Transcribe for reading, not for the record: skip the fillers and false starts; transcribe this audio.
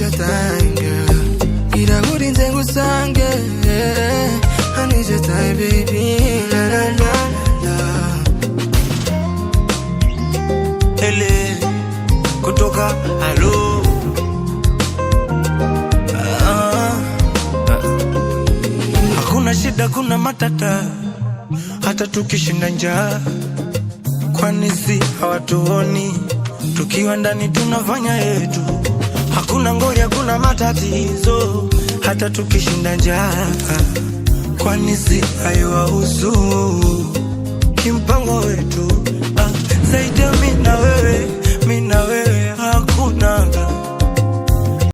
your time, girl. Gira urinze ngusange. I need your time, baby. La la la la. Ele kutoka halo. Ah, hakuna shida, kuna matata, hata tukishinda njaa, kwani si hawatuoni tukiwa ndani tunafanya yetu. Hakuna ngori, hakuna matatizo, hata tukishinda njaa, kwani si haiwahusu kimpango wetu. Ah, zaidi ya mimi na wewe, mimi na wewe hakuna.